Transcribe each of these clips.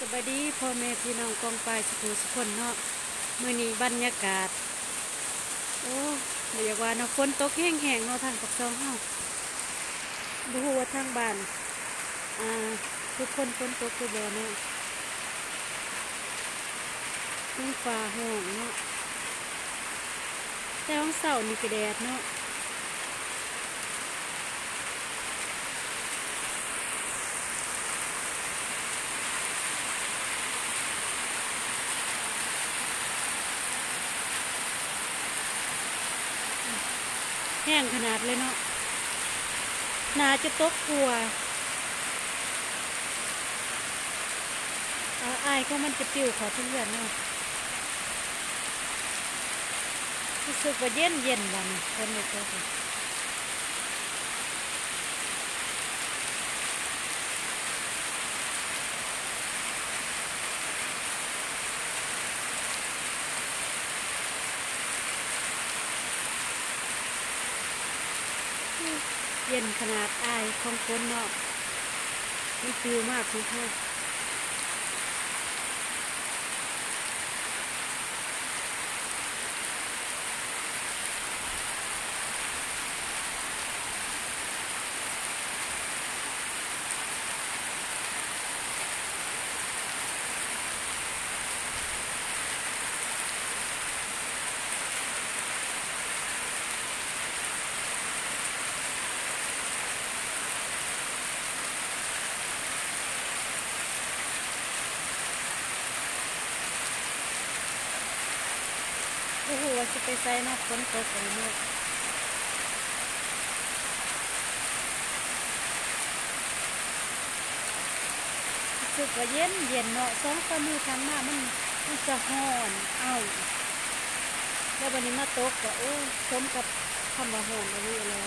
ສະບາຍດີພໍ່ແມ່ພີ່ນ້ອງປ້ອງປາຍສຸຜູ້ສຸຄົນເນາະ. ມື້ນີ້ບັນຍາກາດ ໂອ້ ບໍ່ຢາກວ່າເນາະ, ຝົນຕົກແຮງໆເນາະ ທາງປາກຊ່ອງເຮົາ. ບໍ່ຮູ້ວ່າທາງບ້ານ ອ່າ ທຸກຄົນຝົນຕົກຫຼືບໍ່ເນາະ. ເທິງຟ້າຮ້ອງເນາະ, ແຕ່ຫວ່າງເຊົ້ານີ້ກະແດດເນາະ. ແຮງຂະໜາດເລີຍເນາະ, ໜ້າຈະຕົກກົວ. ອາ ອາຍຂອງມັນຈະປິວເຂົ້າເທິງເຮືອນເນາະ. ຮູ້ສຶກວ່າເຢັນໆ ບາດນີ້ຝົນໄດ້ຕົກ. ເຢັນຂະໜາດ, ອາຍຂອງຝົນເນາະ, ມັນປິວມາພຸ້ນເລີຍ. ບໍ່ຮູ້ວ່າຊິໄປໃສເນາະ, ຝົນຕົກອັນນີ້ເນາະ. ຮູ້ສຶກວ່າເຢັນໆເນາະ, ສອງສາມມື້ຜ່ານມາມັນ ມັນຈະຮ້ອນເອົ້າ, ແລ້ວບາດນີ້ມາຕົກກະ ໂອ້ ສົມກັບຄຳວ່າຮ້ອນອີ່ຫຼີແຫຼະ.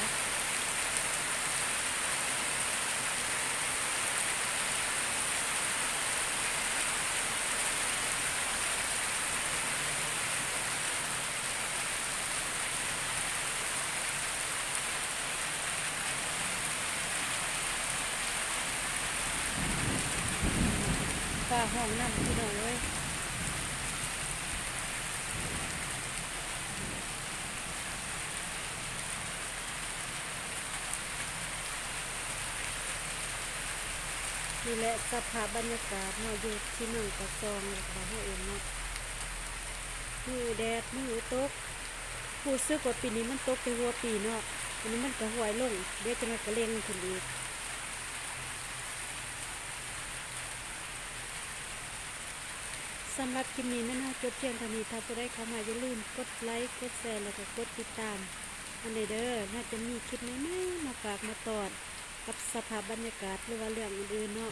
ຟ້າຮ້ອງນຳ ພີ່ນ້ອງເອີຍ. ນີ້ແຫຼະສະພາບບັນຍາກາດເນາະ ຢູ່ທີ່ເມືອງປາກຊ່ອງ ແລ້ວກະບ້ານເຮົາເອງເນາະ, ມື້ແດດ ມື້ຕົກ. ຮູ້ສຶກວ່າປີນີ້ມັນຕົກແຕ່ຫົວປີເນາະ, ອັນນີ້ມັນກະຫ້ວຍລົງ, ດຽວຈັກໜ້ອຍກະເລັ່ງຂຶ້ນອີກ. ສຳລັບຄລິບນີ້ແມ່ນເຮົາຈົບພຽງເທົ່ານີ້. ຖ້າຜູ້ໃດເຂົ້າມາ ຢ່າລືມກົດໄລ ກົດແຊ ແລ້ວກະກົດຕິດຕາມໃຫ້ແດ່ເດີ. ເຮົາຈະມີຄລິບໃໝ່ໆມາຝາກມາຕ້ອນ ກັບສະພາບບັນຍາກາດ ຫຼືວ່າເລື່ອງອື່ນໆເນາະ.